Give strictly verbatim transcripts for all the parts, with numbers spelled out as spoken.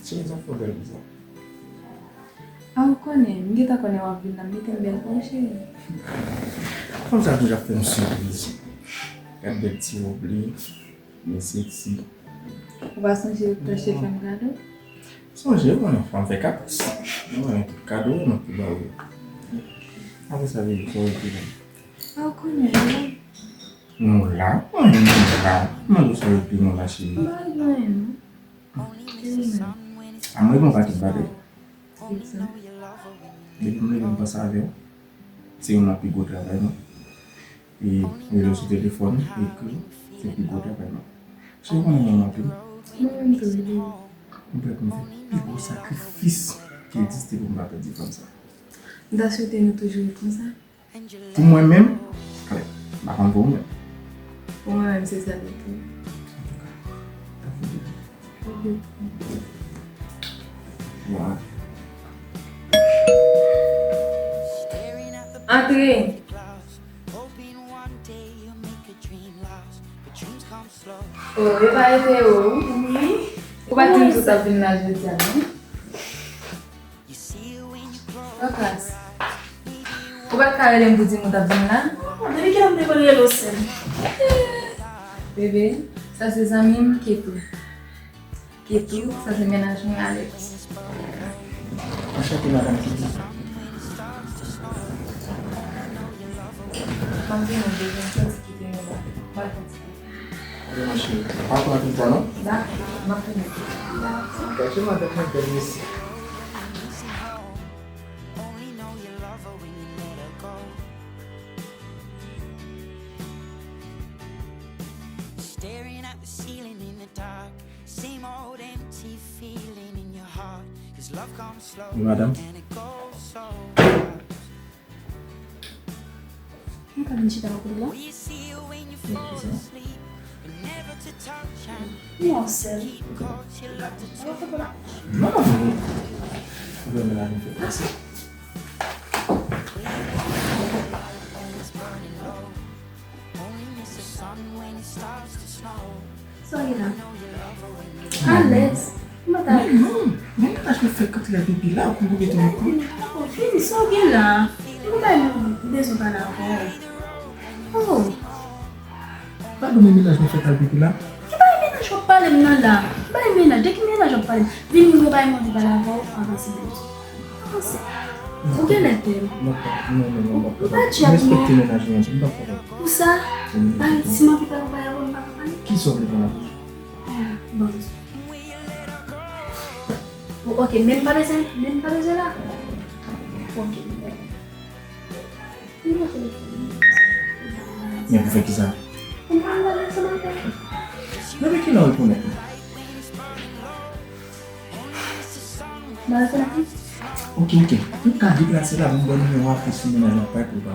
Cheri, sa fè w bèl konsa. A, ou konnen, m gentan konnen w ap vin la, m mete m bèl pou ou, cheri. Fanm sa toujou ap fè m sipriz. Gad bèl ti wòb li, li seksi. Ou pa sonje ou t achte fè m kado? Sonje, ou konnen fanm fè kapris. Mwen renmen tout kado, mwen pou ba ou. Apre sa, baby, sa w ap di la? A, ou konnen, wi. Nou la, mwen menm nou la. Mwen di sa w ap di nou la, cheri. M pa jwenn. A mwen, bon, pa tout bagay. Depi m leve, m panse avè w. Se youn nan pi gwo travay mwen. E rele w sou telefòn, ekri w, se pi gwo travay mwen. Cheri, ou konnen m renmen w anpil. Mwen menm tou, bebe. Ou prèt pou m fè pi gwo sakrifis ki egziste pou m pa pèdi fanm sa. M ta swete nou toujou ret konsa. Pou mwen menm, klè, m pa konn pou ou menm. Pou mwen menm, se sa li tou. Antouka, ta fè bebe. Bon, antre. Antre. Oh, e pa Eteo? Wi. Ou pa t di m si w t ap vin la jodi a, non? Douglas, ou pa t ka rele m pou di m ou t ap vin la? Depi kilè m te konn rele w, sè m? Bebe, sa se zanmi m, Ketou. Ketou, sa se mennaj mwen, Alex. Anchante, madanm Ketou. M ap vin, bebe, m santi kite nou la. M al fè ti Ok, mon cheri. Pa pran tout tan, non? Dakò, m ap vini. Gaje madanm mwen bèl mesye. Wi, madanm. Mwen ka vin chita bò kote la? Non, sèl. Non, non, non. Ou fè mennaj mwen fè pase. Sa w gen la? Alex, m pa ta. Non, non, men mennaj mwen fèk antre al depi la, ou konn konbyen tan m ap pran? Vini, sa w gen la? M bay m bezwen pale avè w. Oh. Pardon, men mennaj mwen fèk al depi la? Ki bay mennaj w ap pale m nan la? Bay mennaj, de ki mennaj w ap pale m? Vini, mwen bay m anvi pale avè w, avanse, baby. Avanse. Ou genlè pè m. Non, non, non, non, non. Ou pa djab, non. Respekte mennaj mwen, m pa fè sa. Pou sa? Bay ti manti pale, ou bay avè m, m pa ka pale. Kisa w vle pale avè m? Ah, bon. Bon, ok, men m pa bezwen, men m pa bezwen la. Ok. Men pou fè kisa? Depi kilè w rekonèt mwen? Ok, ok. M ka deplase la, m ba w nimewo a, pou si mennaj la pa pou pa.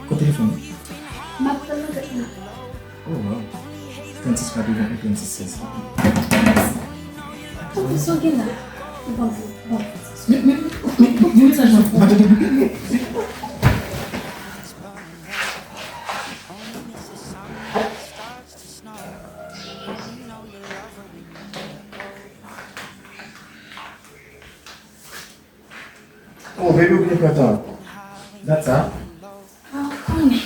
Kote telefòn ou? M ap pran nan tèt mwen. Oh, wow. Trannsis katreven, trannsis sèz. Tanpri, sa w gen la? Bon, bon. Men, men, men, men, men mesaj lan. Oh, baby, ou byen pran tan. Dat sa? Ah, ou konnen.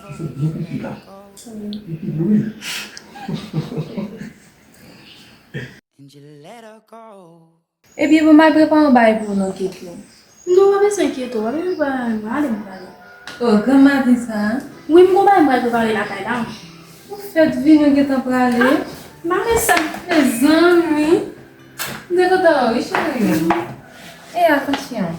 Ou sot byen pipi la. Pipi dlo wi. Ebyen, bon, m al prepare yon bagay pou ou non, Ketou. Non, pa bezwen enkyete w, pa bezwen prepare anyen, ale m prale. Oh, gran maten sa a? Wi, m gon bagay m pral prepare lakay la. Ou fèt vini, ou gentan prale? M pa gen sa. Mezanmi. M te kontan wè w, wi, cheri. E atansyon.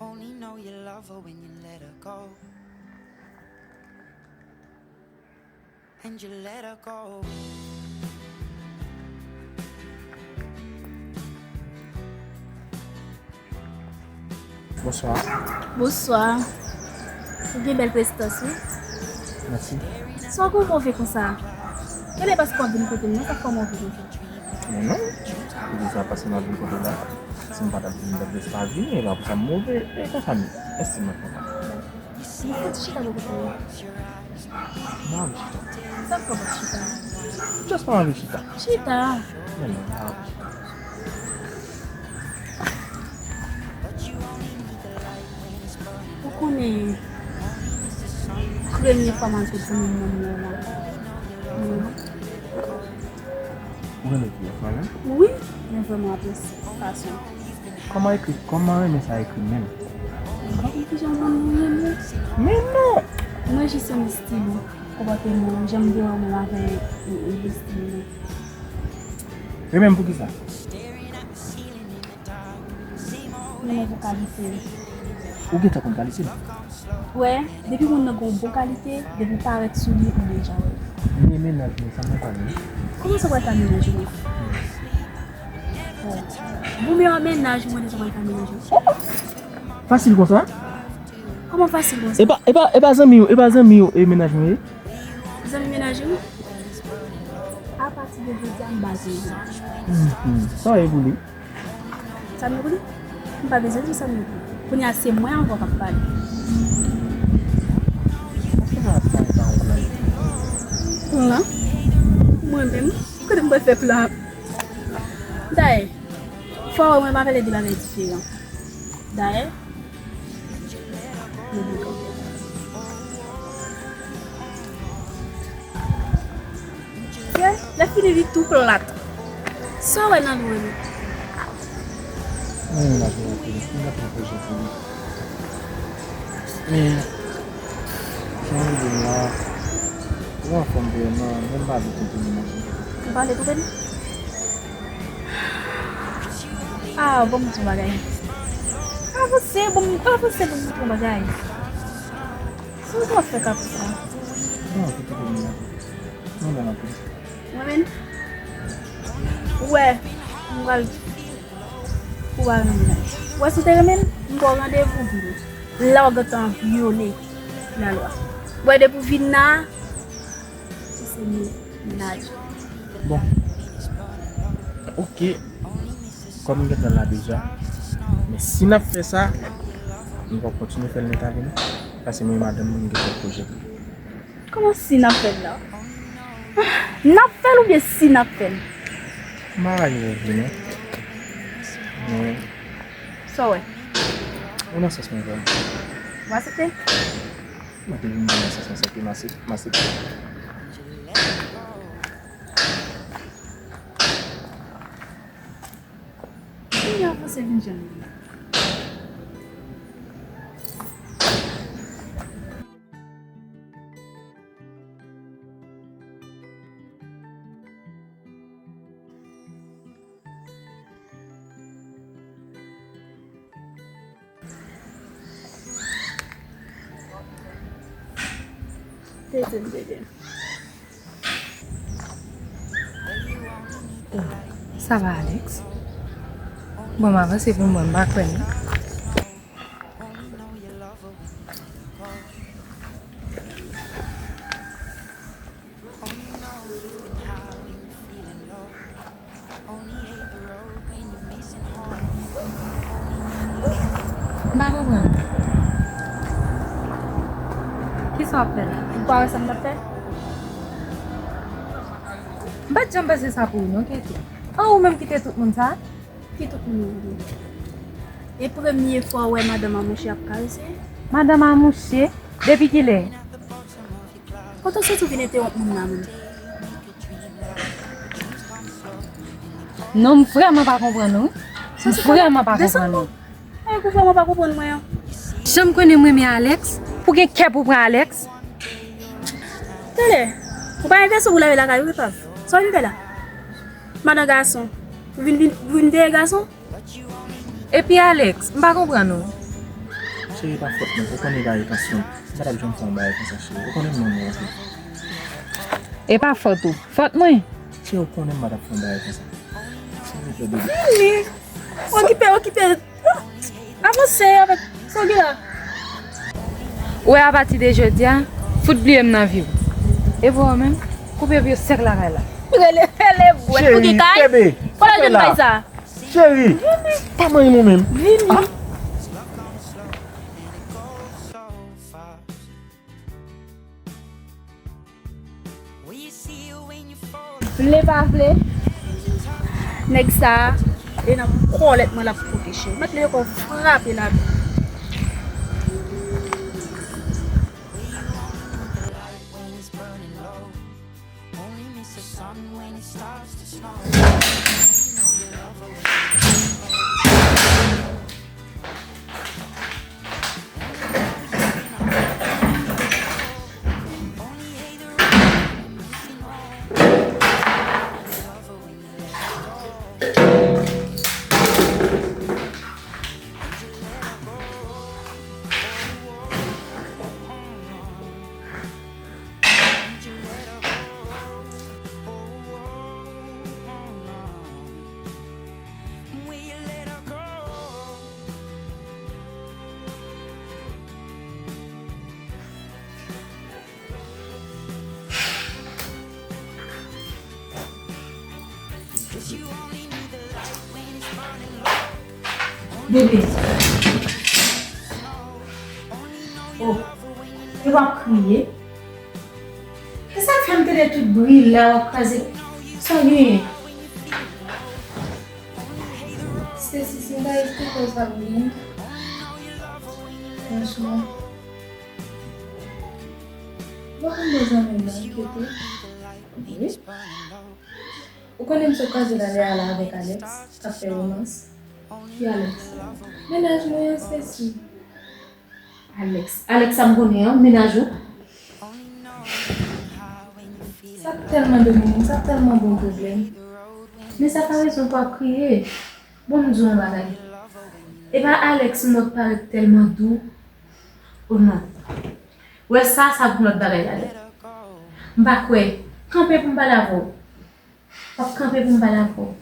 Only know you love her when you let her go. And you let her go. Bonswa. Bonswa. Ou gen bèl prezistans, wi. Mèsi. Sa w gen move konsa? Genlè paske w ap vin kote m nan, sa fè w move konsa. Men non, se pou sa pase m ap vin kote w la. Si m pa t ap vin, m t ap res pa vini, e pa pou sa m move, e konsa m ye. Mèsi, m ap kontan. Ou fouti chita bò kote m nan. M anvi chita. Sa k fè w p ap chita? Just m anvi chita. Chita. Men non, m anvi chita. Ou konnen, premye fwa m antre sou moun nan, m renmen. Ou renmen ti bòs la menm? Wi, mwen vrèman apresye fason. Kòman ekri, kòman renmen sa ekri menm? Mwen pa konn kijan moun nan renmen. Men non! Mwen jis renmen stil ou, konpòteman w, jan m te wè w menm avè e, e, e, stil ou. Renmen m poukisa? Renmen pou kalite l. Ou gentan konn kalite l? Wè, depi moun nan gen yon bon kalite, depi w parèt sou li, ou deja wè l. Ni mennaj mwen, sa mwen pa ni. Kòman sa w pral fè mennaj mwen? Bon. Bon, men yon mennaj mwen, sa w pral fè mennaj mwen? Fasil konsa? Kòman fasil konsa? E pa, e pa, e pa zanmi w, e pa zanmi w, e mennaj mwen ye? Zanmi mennaj ou? Apati de jodi a, m pa zanmi. Mhm. Sa w ye pou li? Sa m ye pou li? M pa bezwen di sa m ye pou li. Kounye a, se mwen ankò k ap pale. Plan? Mwen menm? Kote m pral fè plan? Dayè, fò w wè mwen m ap pale de bagay diferan. Dayè, Ye, lè fini li tou plat. Sa w wè nan dwèt li? Mwen menm ap wè pou li, m ap pwopoze pou li. Men, jan li ye la, li anfòm vrèman, men m pa vle twonpe li non. Ou pa vle twonpe li? Ah, bon, m di w yon bagay. Avanse, bon, avanse, bon, m di w yon bagay. Sa w ap fè ka pou sa? Non, se pou mwen. Mwen menm anpil. Mwen menm? Ou wè, m pral, ou pral nan mennaj. Ou wè si w te renmen m, m ba w randevou vini. La w gentan vyole lalwa. Ou wè depi w vin la, ou se mennaj. Bon. Ok. Kòm m gentan la deja. Men si n ap fè sa, m pral kontinye fè l nèt avè nou. Paske mwen e madanm mwen, m gen kèk pwojè. Kòman si n ap fè l la? N ap fè l oubyen si n ap fè l? M pa rayi w vre non. Men sa w wè? Ou nan sans mwen vrèman. Ou aksepte? Mwen te vin nan sans mwen, se ke m aksep-, m aksepte. Kounye a avanse vin jwenn mwen. Te di m, te di m. Sa va, Alex? Bon, m avanse pou mwen, m pa kwè non. M pa konprann. Kisa w ap fè la? Ou pa wè sa m ap fè? M pa t janm panse sa pou ou non, Keto. An, ou menm kite tout moun sa? Ki tout moun yo ye? E premye fwa w wè madanm a mouche ap karese? Madanm a mouche? Depi kilè? Kote w soti w vin entewonp moun la menm? Non, m vrèman pa konprann ou wi. M vrèman pa konprann ou. Desann non. Ay, ou vrèman pa konprann mwen an. Jan m konnen m renmen Alex, pou gen kè pou pran Alex. Tande, ou pa enterese w pou lave lakay ou, epav. Sa w vin fè la? Madan gason. Ou vin, vin, vin veye gason? Epi Alex, m pa konprann ou. Cheri, e pa fòt mwen. Ou konnen bagay konsa. M pa t ap janm fè yon bagay konsa, cheri. Ou konnen m renmen w anpil. E pa fòt ou. Fòt mwen? Cheri, ou konnen m pa t ap fè yon bagay konsa. Silvouplè, bebe. Vini. Okipe, okipe. Avanse avèk sa w gen la. Ou wè, apati de jodi a, fout bliye m nan vi w. E vwa w menm, koupe pye sèk lakay la. Rele, rele bwèt pou ki kay? Cheri, bebe, kote sa w jwenn la? Kay sa? Cheri, pa manyen mwen menm. Vini. Ah. Vle pa vle, nèg sa a, e nan kòlèt mwen l ap koute, cheri. Mèt li ankò frape la. Bebe. Oh. E w ap kriye? E sa k fè m tande tout bri la, w ap kraze. Sa w genyen? Stacy, si m ta rete koz w ap byen. Franchman. Ou pa konn bon zanmi m nan, Kete? Wi. Ou konnen m sot kwaze l ale ale avèk Alex, k ap fè romans. Ki Alex? Mennaj mwen an, Stacy. Alex. Alex sa m konnen an, mennaj ou? Sa tèlman domine m, sa tèlman bon pwoblèm. Men sa pa rezon pou w ap kriye. Bon, m di w yon bagay. E pa Alex m wè k parèt tèlman dou? O non. Wè sa, sa gon lòt bagay ladan. M pa kwè. Kanpe pou m pale avè w. W ap kanpe pou m pale avè w.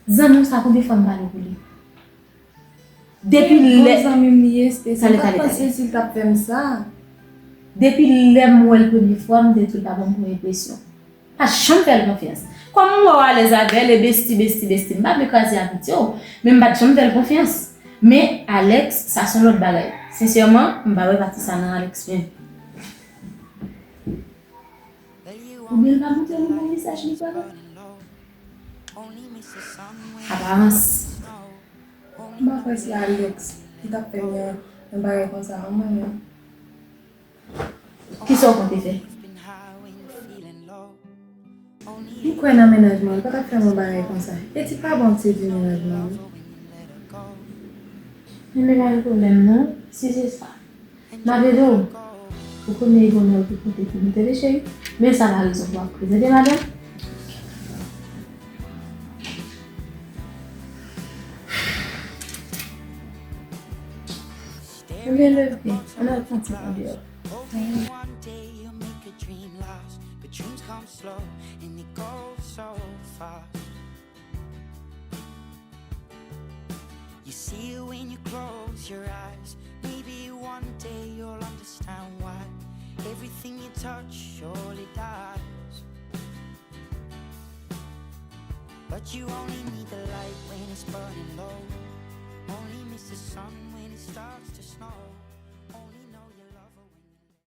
Zanmi w sa, konbyen fwa m pale pou li? Depi lè... Bon zanmi m li ye, Stacy. M pa t panse si l t ap fè m sa. Depi lè m wè l premye fwa, m te di l pa ban m bon enpresyon. Pa t janm fè l konfyans. Kòm m wè w alèz avè l, e besti, besti, besti, m pa vle kraze amitye w, men m pa t janm fè l konfyans. Men Alex, sa se yon lòt bagay. Sensèman, m pa wè pati sa nan Alex menm. Oubyen l pa montre nou bon visaj li, papa? Aparans. M pa kwè se Alex ki t ap fè m yon, yon bagay konsa, an mwen menm. Kisa w konte fè? M kwè nan mennaj mwen, li pa t ap fè m yon bagay konsa. Eti pa bon ti di mennaj mwen, wi. Men pa gen pwoblèm non, si se sa. M ap ede w. Ou konnen e bonè w te konte pou nou tande, cheri. Men sa pa rezon pou w ap prezante madanm. Ebyen, leve, ann al pran ti tan deyò. One day you'll make a dream last, but dreams come slow and they go so fast. You see it when you close your eyes. Maybe one day you'll understand why everything you touch surely dies. But you only need the light when it's burning low. Only miss the sun when it starts to snow.